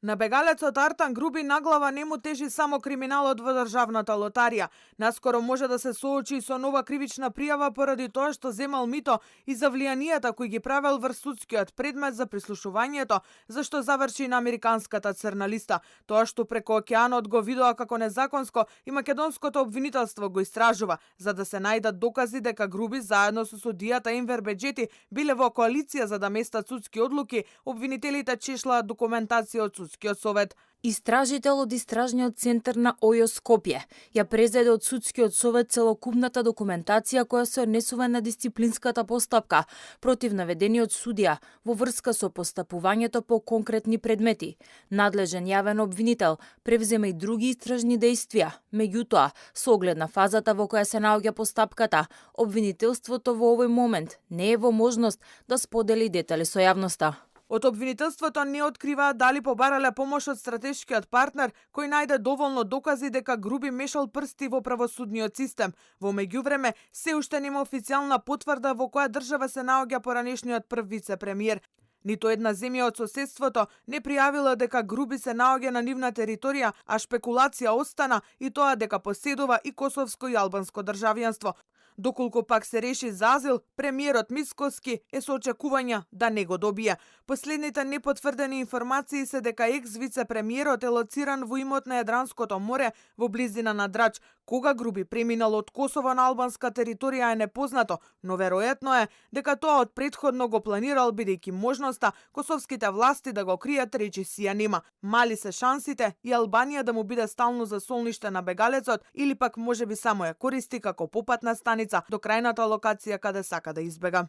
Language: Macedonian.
На бегалецот Артан Груби наглава не му тежи само криминалот во државната лотарија. Наскоро може да се соочи со нова кривична пријава поради тоа што земал мито и за влијанијата кои ги правел врз судскиот предмет за прислушувањето, зашто заврши на американската црна листа. Тоа што преку океанот го видоа како незаконско и македонското обвинителство го истражува, за да се најдат докази дека Груби заедно со судијата Енвер Беџети биле во коалиција за да местат судски одлуки, обвинителите чешлаат документација од судскиот совет. Истражител од Истражниот центар на ОЈО Скопје ја презеде од судскиот совет целокупната документација која се однесува на дисциплинската постапка против наведениот судија во врска со постапувањето по конкретни предмети. Надлежен јавен обвинител превзема и други истражни дејствија. Меѓутоа, со оглед на фазата во која се наоѓа постапката, обвинителството во овој момент не е во можност да сподели детали со јавноста. Од обвинителството не откриваат дали побарале помош од стратешкиот партнер кој најде доволно докази дека Груби мешал прсти во правосудниот систем. Во меѓувреме, се уште нема официјална потврда во која држава се наоѓа поранешниот прв вице-премиер. Ниту една земја од соседството не пријавила дека Груби се наоѓа на нивна територија, а шпекулација остана и тоа дека поседува и косовско и албанско државјанство. Доколку пак се реши за азил, премиерот Мицкоски е со очекувања да не го добие. Последните непотврдени информации се дека екс-вице-премиерот е лоциран во имот на Јадранското море во близина на Драч. Кога Груби преминал од Косово на албанска територија е непознато, но веројатно е дека тоа од претходно го планирал бидејќи можноста косовските власти да го кријат речиси ја нема. Мали се шансите и Албанија да му биде стално за солниште на бегалецот или пак можеби само ја користи како попатна станица до крајната локација каде сака да избега.